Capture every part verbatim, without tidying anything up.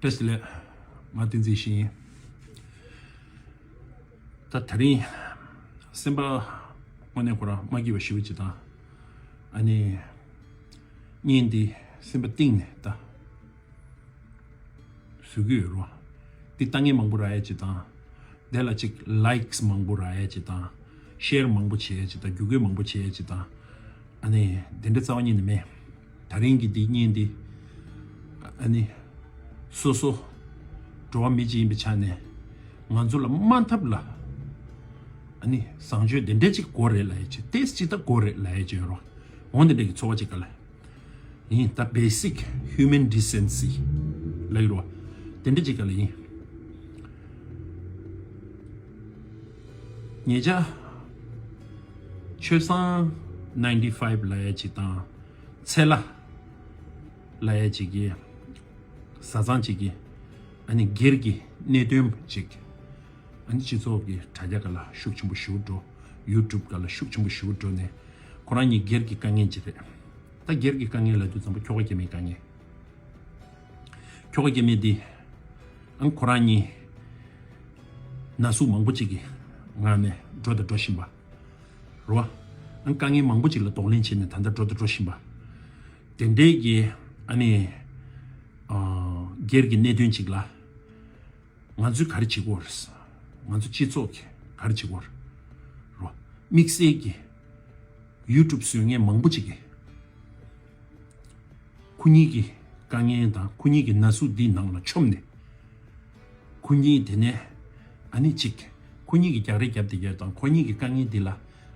བཀྲ་ཤིས་བདེ་ལེགས། ང་བསྟན་འཛིན་ཞིང་ཡིན། ད་དེ་རིང་སེམས་པ་དངོས་གནས་ཁོ་རང་མ་སྐྱིད་པ་ཞེ་པོ་ཅིག་དང་། ཨ་ནི་བརྙན་འདི་སེམས་པ་གཏིང་ནས་ད་བཟོ་གི་ཡོད་རེད་བ། འདི་ལྟ་མཁན་མང་པོ་རག་ཡ་ཅིག་དང་། དེ་ལ་ཅིག་ལའིཀ་སི་མང་པོ་རག་ཡ་ཅིག་དང་། ཤེར་མང་པོ་བྱེད་ཡ་ཅིག་དང་། བརྒྱུད་སྐུལ་མང་པོ་བྱེད་ཡ་ཅིག་དང་། ཨ་ནི་དེ་འདྲ་རྩ་བ་ཉིད་ནས་མེད། དེ་རིང་གི་འདི་བརྙན་འདི་ཨ་ནི་སོ་སོ་འགྲོ་བ་མི་གཅིག་ཡིན་པའི་ཆ་ནས་ང་ཚོ་ལ་དམའ་འཐབ་ལ་ཨ་ནི་བཟང་སྤྱོད་དེ་འདྲ་ཅིག་དགོས་རེད་ལབ་ཡ་ཅིག་ཏེས་ཅིག་ད་དགོས་རེད་ལབ་ཡ་ཅིག་ཡོད་རོགས། འོང་དེ་འདྲ་གི་ཚོར་བ་ཅིག་ག་ལ་ཡིན། ད་basic human decency ལབ་ཡོད་རོགས། དེ་འདྲ་ཅིག་ག་ལ་ཡིན། ཉེ་ཆར་ཆོས་བཟང་ninety five ལབ་ཡ་ཅིག་དང་། ཚེ་ལྷ་ལབ་ཡ་ཅིག་གིས་བཟའ་ཚང་ཅིག་གིས་ཨ་ནི་སྒེར་གྱི་གནད་དོན་ཅིག་ཨ་ནི་སྤྱི་ཚོགས་ཀྱི་དྲ་རྒྱ་སྒང་ལ་ཤུགས་ཆེན་པོ་ཞེ་པོ་འགྲོ། ཡུ་ཊུབ་སྒང་ལ་ཤུགས་ཆེན་པོ་ཞེ་པོ་འགྲོ་ནས་ཁོ་རང་གཉིས་སྒེར་གྱི་དཀའ་ངལ་ཅིག་རེད། ད་སྒེར་གྱི་དཀའ་ངལ་ལབ་དུས་ཙམ་པ་ཁྱོ་ག་སྐྱེ་དམན་དཀའ་ངལ། ཁྱོ་ག་སྐྱེ་དམན་འདི་ཨང་ཁོ་རང་གཉིས་ན་ཟུག་མང་པོ་ཅིག་གི་ངང་ནས་འགྲོ་དང་འགྲོ་བཞིན་པ་རེད་བ། ཨང་དཀའ་ངལ་མང་པོ་ཅིག་ལ་གདོང་ལེན་བྱས་ནས་ད་ལྟ་འགྲོ་དང་འགྲོ་བཞིན་པ། དེ་འདྲའི་གི་ཨ་ནི་ཨ་སྒེར་གྱི་གནད་དོན་ཅིག་ལ་ང་ཚོས་ག་རེ་བྱེད་དགོས་རེད། ང་ཚོ་སྤྱི་ཚོགས་ཀྱིས་ག་རེ་བྱེད་དགོས་རེད། དམིགས་བསལ་གྱི་ཡུ་ཊུབ་བཟོ་མཁན་མང་པོ་ཅིག་གིས་ཁོ་གཉིས་ཀྱི་དཀའ་ངལ་དང་ཁོ་གཉིས་ཀྱི་ན་ཟུག་འདིའི་ནང་ལ་མཆོངས་ནས། ཁོ་གཉིས་དེ་ནས་ཨ་ནི་ཅིག་ཁོ་གཉིས་ཀྱི་རྒྱག་རེས་རྒྱབ་བསྡད་ཡ་དང་ཁོ་གཉིས་ཀྱི་དཀའ་ངལ་འདི་ལ་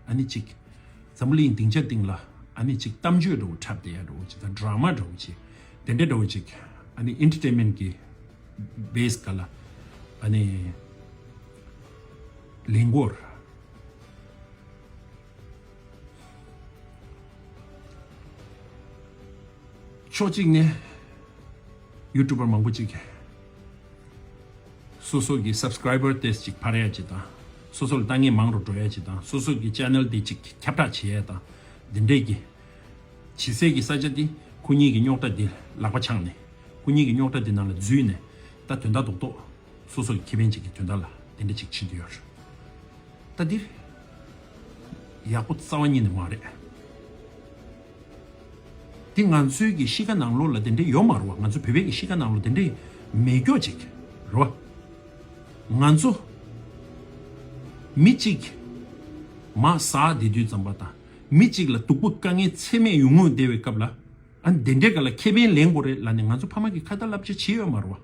ཨ་ནི་ཅིག་འཛམ་བུ་གླིང་སྡིངས་ཆ་སྟེང་ལ་ཨ་ནི་ཅིག་གཏམ་བརྗོད་འདྲ་བོ་འཁྲབ་བསྡད་ཡ་འདྲ་བོ་ཅིག་དང་ཌ་ར་མ་འདྲ་བོ་ཅིག་དེ་འདྲ་འདྲ་བོ་ཅིག་ཨ་ནི་ཨེན་ཊར་ཊེན་མེན་གྱི་བེ་སི་སྒང་ལ་ཨ་ནི་ལེན་གོ་ར། ཕྱོགས་གཅིག་ནས་ཡུ་ཊུབ་པར་མང་པོ་ཅིག་སོ་སོ་གི་སབ་སི་ཀ་རའི་བར་ཏོག་ཙམ་ཅིག་འཕར་ཡ་ཅིག་དང་། སོ་སོ་ལ་ལྟ་མཁན་མང་རུ་འགྲོ་ཡ་ཅིག་དང་། སོ་སོ་གི་ཅེ་ནལ་འདི་ཅིག་ཁྱབ་བསྒྲགས་བྱེད་ཡ་དང་། འདི་འདྲས་ཀྱི་ཇི་སྲིད་ཀྱི་ས་ཆ་འདི་ཁོ་གཉིས་ཀྱི་རྙོག་དྲ་འདི་ལག་པ་འཆང་ནས་ཁོ་གཉིས་ཀྱི་རྙོག་དྲ་འདི་ནང་ལ་འཛུལ་ནས་ད་དོན་དག་རྡོག་རྡོག་སོ་སོ་གི་ཁེ་ཕན་ཅིག་གི་དོན་དག་ལ་དེ་འདྲ་ཅིག་བྱེད་འདོད་ཡོད་རེད། ད་འདིར་ཡག་པོ་རྩ་བ་ཉིད་ནས་མ་རེད། འདི་ང་ཚོའི་གི་གཤིས་ཀ་ནང་ལོགས་ལ་དེ་འདྲ་ཡོད་མ་རེད་བ། ང་ཚོ་བོད་པའི་གི་གཤིས་ཀ་ནང་ལོགས་དེ་འདྲ་མེད་སྐྱོ་ཅིག་རེད་བ། ང་ཚོ་མི་གཅིག་མ་ཟ་བསྡད་དུས་ཙམ་པ་དང་མི་གཅིག་ལ་སྡུག་པོ་དཀའ་ངལ་ཚད་མེད་ཡོང་ངོས་བསྡད་པའི་སྐབས་ལ། ཨ་ནི་དེ་འདྲའི་སྒང་ལ་ཁེ་ཕན་ལེན་དགོས་རེད་ལབ་ནས་ང་ཚོ་ཕ་མ་གིས་ཁ་ཏ་བསླབ་བྱ་བྱས་ཡོད་མ་རེད་བ།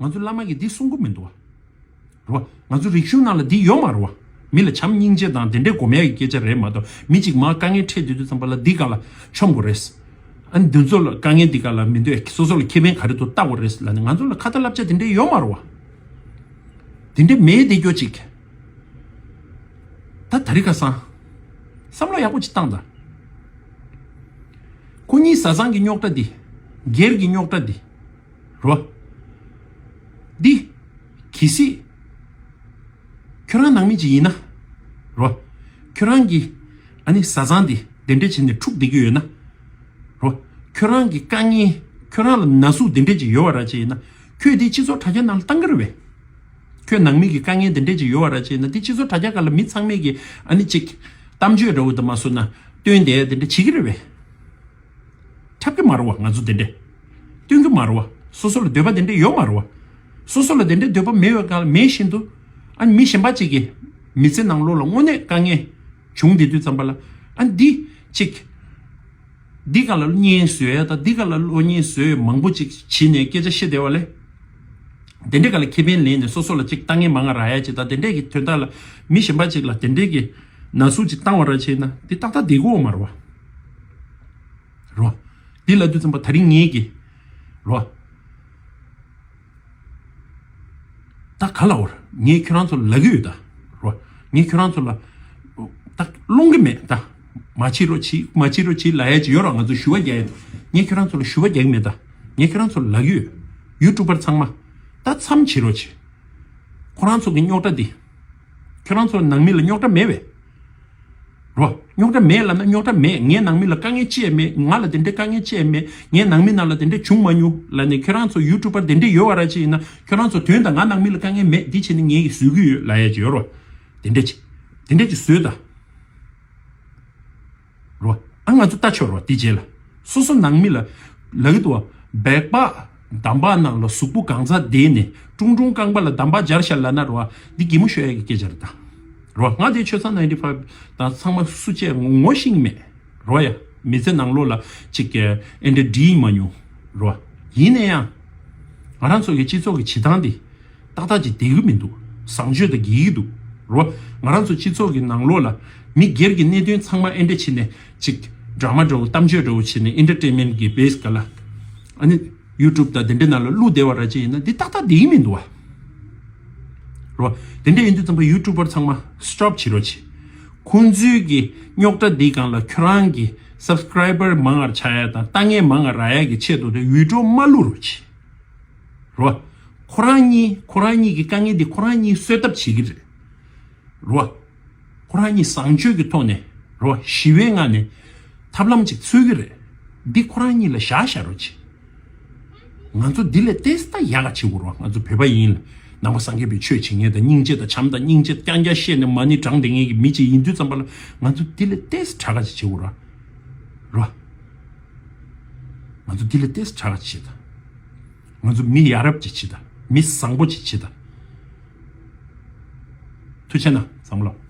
ང་ཚོ་བླ་མ་གིས་འདི་གསུང་གི་མི་འདུག་བ། རེད་བ། ང་ཚོ་རིག་གཞུང་ནང་ལ་འདི་ཡོད་མ་རེད་བ། མི་ལ་བྱམས་སྙིང་རྗེ་དང་དེ་འདྲའི་སྒོམ་ཡ་གི་སྐད་ཆ་རེད་མ་གཏོགས་མི་གཅིག་མར་དཀའ་ངལ་འཕྲད་དུས་དུས་ཙམ་པ་ལ་འདི་སྒང་ལ་མཆོང་དགོས་རེད། ཨ་ནི་འདི་ཚོ་ལ་དཀའ་ངལ་འདི་སྒང་ལ་མི་འདོད་སོ་སོ་ལ་ཁེ་ཕན་ག་རེ་འདུག་ལྟ་དགོས་རེད་ལབ་ནས་ང་ཚོ་ལ་ཁ་ཏ་བསླབ་བྱ་དེ་འདྲའི་ཡོད་མ་རེད་བ། དེ་འདྲའི་མེད་བསྡད་རྒྱུ་ཅིག་ད་དེ་རིང་ཁ་སང་བསམ་བློ་ཡག་པོ་ཅིག་བཏང་དང་། ཁོ་གཉིས་བཟའ་ཚང་གི་རྙོག་དྲ་འདི། སྒེར་གྱི་རྙོག་དྲ་འདི། རོ། འདི། གལ་སྲིད། ཁྱོད་རང་ནང་མི་ཅིག་ཡིན་ན། རོ། ཁྱོད་རང་གི་ཨ་ནི་བཟའ་ཚང་འདི་དེ་འདྲ་བྱས་ནས་འཁྲུག་བསྡད་ཀྱི་ཡོད་ན། རོ། ཁྱོད་རང་གི་དཀའ་ངལ། ཁྱོད་རང་ལ་ན་ཟུག་དེ་འདྲ་ཅིག་ཡོད་པ་ར་ཅིག་ཡིན་ན། ཁྱོད་འདི་སྤྱི་ཚོགས་དྲ་རྒྱ་ནང་ལ་བཏང་གི་རེད་པས། ཁྱོད་ནང་མི་གི་དཀའ་ངལ་དེ་འདྲས་ཅིག་ཡོད་པ་ར་ཅིག་ན་དེ་སྤྱི་ཚོགས་དྲ་རྒྱ་སྒང་ལ་མི་ཚང་མས་ཀྱི་ཨ་ནི་ཅིག་གཏམ་བརྗོད་འདྲ་བོ་དུ་མ་སོང་ན་སྟོན་དེ་དེ་འདྲས་བྱེད་ཀྱི་རེད་པས། འཁྲབ་ཀྱི་མ་རེད་བ། ང་ཚོ་དེ་འདྲས་སྟོན་གྱི་མ་རེད་བ། སོ་སོ་ལ་འདོད་པ་དེ་འདྲས་ཡོད་མ་རེད་བ། སོ་སོ་ལ་དེ་འདྲས་འདོད་པ་མེད་པའི་སྒང་ལ་མེད་བཞིན་དུ་ཨ་ནི་མི་གཞན་པ་ཅིག་གི་མི་ཚེ་ནང་ལོགས་ལ་དངོས་གནས་དཀའ་ངལ་བྱུང་བསྡད་དུས་ཙམ་པ་ལ་ཨ་ནི་འདི་ཅིག་འདི་ག་ལ་བློ་ངན་བཟོས་ཡ་དང་འདི་ག་ལ་བློ་ངན་བཟོས་མང་པོ་ཅིག་བྱས་ནས་སྐད་ཆ་བཤད་བསྡད་པ་ལས། དེ་འདྲས་ག་ལ་ཁེ་ཕན་ལེན་ནས་སོ་སོ་ལ་ཅིག་ལྟ་ངན་མ་ང་རག་ཡ་ཅིག་དང་དེ་འདྲས་ཀྱི་དོན་དག་ལ་མི་གཞན་པ་ཅིག་ལ་དེ་འདྲས་ཀྱི་ན་ཟུག་ཅིག་བཏང་བ་ར་བྱས་ན་འདི་ཏག་ཏག་བསྡད་ཀྱི་ཡོད་མ་རེད་བ། རོ། འདི་ལབ་དུས་ཙམ་པ་ད་རིང་ངེད་ཀྱི་རོ། ད་ག་ལ་འོར། ངས་ཁྱོད་རང་ཚོ་ལ་ལབ་ཀྱི་ཡོད་ད། རོ། ངས་ཁྱོད་རང་ཚོ་ལ། ད་སློང་གི་མེད་ད། མ་བྱེད་རོགས་བྱེད། མ་བྱེད་རོགས་བྱེད་ལབ་ཡ་ཅིག་ཡོད་ར། ང་ཚོ་ཞུ་བ་རྒྱག་ཡ། ངས་ཁྱོད་རང་ཚོ་ལ་ཞུ་བ་རྒྱག་གི་མེད་ད། ངས་ཁྱོད་རང་ཚོ་ལ་ལབ་ཀྱི་ཡོད། ཡུ་ཊུབ་པར་ཚང་མ། ད་མཚམས་བྱེད་རོགས་བྱེད། ཁོ་རང་ཚོ་གི་རྙོག་དྲ་འདི། ཁྱོད་རང་ཚོ་ནང་མི་ལ་རྙོག་དྲ་མེད་པས། རོ། རྙོག་དྲ་མེད་ལབ་ན་རྙོག་དྲ་མེད། ངའི་ནང་མི་ལ་དཀའ་ངལ་ཅི་ཡང་མེད། ང་ལ་དེ་འདྲའི་དཀའ་ངལ་ཅི་ཡང་མེད། ངའི་ནང་མི་ནང་ལ་དེ་འདྲ་བྱུང་མ་མྱོང་ལབ་ནས་ཁྱོད་རང་ཚོ་ཡུ་ཊུབ་པར་དེ་འདྲ་ཡོད་པ་ར་ཅིག་ཡིན་ན་ཁྱོད་རང་ཚོ་དོན་དང་ང་ནང་མི་ལ་དཀའ་ངལ་མེད། འདི་བྱས་ནས་ངས་བཟོས་ཀྱི་ཡོད་ལབ་ཡ་ཅིག་ཡོད་རོ། དེ་འདྲ་ཅིག་དེ་འདྲ་ཅིག་བཟོས་ད། རོ། ཨ་ང་ཚོ་ལྟ་ཆོག་རོ། དེ་རྗེས་ལ་སོ་སོ་ནང་མི་ལ་ལབ་ཀྱི་འདུག་བ། སྦལ་པ་འདམ་བག་ནང་ལ་གཟུགས་པོ་གང་ཚ་བསྡད་ནས་ཀྲུང་ཀྲུང་རྐང་པ་ལ་འདམ་བག་སྦྱར་ཤག་ལབ་ན་རོ། འདི་གད་མོ་ཤོར་ཡ་གི་སྐད་ཆ་རེད་ད། རོ། ང་དེ་ཆོས་ཚང་ninety five དང་ཚང་མ་སུ་བཅས་ངོ་ཤེས་མེད་རོ། ཡ་མི་ཚེ་ནང་ལོགས་ལ་ཅིག་གི་ཨེ་འདྲ་འདྲིས་མ་མྱོང་རོ། ཡིན་ན་ཡང་ང་རང་ཚོ་གི་སྤྱི་ཚོགས་ཀྱི་བྱེད་སྟངས་འདི་ཏག་ཏག་ཅིག་བསྡད་ཀྱི་མི་འདུག་བཟང་སྤྱོད་དང་འགལ་གྱི་འདུག་རོ། ང་རང་ཚོ་སྤྱི་ཚོགས་ཀྱི་ནང་ལོགས་ལ་མི་སྒེར་གྱི་གནད་དོན་ཚང་མ་ཨེ་འདྲ་བྱས་ནས་ཅིག་ཌ་ར་མ་འདྲ་བོ་གཏམ་བརྗོད་འདྲ་བོ་བྱས་ནས་ཨེ་ཊར་ཊེན་མེན་གྱི་བེ་སི་ཀ་ལ་ཨ་ནི་ཡུ་ཊུབ་དང་དེ་འདྲའི་ནང་ལ་བླུགས་བསྡད་པ་ར་ཅིག་ཡིན་ན་འདི་ཏག་ཏག་བསྡད་ཀྱི་མི་འདུག་བ། རོ། དེ་འདྲ་ཡིན་དུས་ཙམ་པ་ཡུ་ཊུབ་པར་ཚང་མ་སི་ཊོབ་བྱེད་རོགས་བྱེད། ཁོང་ཚོའི་གི་རྙོག་དྲ་འདིའི་སྒང་ལ་ཁྱོད་རང་གི་སབ་སི་ཀ་རའི་བར་མང་ང་ཆགས་ཡ་དང་ལྟ་མཁན་མང་ང་རག་ཡ་གི་ཆེད་དུ་དེ་བི་ཌི་ཡོ་མ་བླུགས་རོགས་བྱེད། རོ། ཁོ་རང་གཉིས་ཁོ་རང་གཉིས་ཀྱི་དཀའ་ངལ་འདི་ཁོ་རང་གཉིས་གསོད་ཐབས་བྱེད་ཀྱི་རེད། རོ། ཁོ་རང་གཉིས་བཟང་སྤྱོད་ཀྱི་ཐོག་ནས་རོ་ཞི་བའི་ངང་ནས་ཐབས་ལམ་ཅིག་འཚོལ་གྱི་རེད། འདི་ཁོ་རང་གཉིས་ལ་བཞག་བཞག་རོགས་བྱེད། ང་ཚོ་འདི་ལས་ཏོག་ཙམ་ཡག་ག་བྱེད་དགོས་རོ། ང་ཚོ་བོད་པ་ཡིན་ལ་ནང་པ་སངས་རྒྱས་པའི་ཆོས་བྱེད་མཁན་དང་སྙིང་རྗེ་དང་བྱམས་དང་སྙིང་རྗེ་རྐྱང་རྐྱང་བཤད་ནས་མ་ཎི་བགྲངས་བསྡད་མཁན་གྱི་མི་ཅིག་ཡིན་དུས་ཙམ་པ་ལ་ང་ཚོ་འདི་ལས་ཏོག་ཙམ་དྲག་ག་ཅིག་བྱེད་དགོས་རོ། རོ། ང་ཚོ་འདི་ལས་ཏོག་ཙམ་དྲག་ག་ཅིག་བྱེད་དང་། ང་ཚོ་མི་ཡ་རབས་ཅིག་བྱེད་དང་། མི་བཟང་པོ་ཅིག་བྱེད་དང་། ཐུགས་རྗེ་གནང་བསམ་བློ།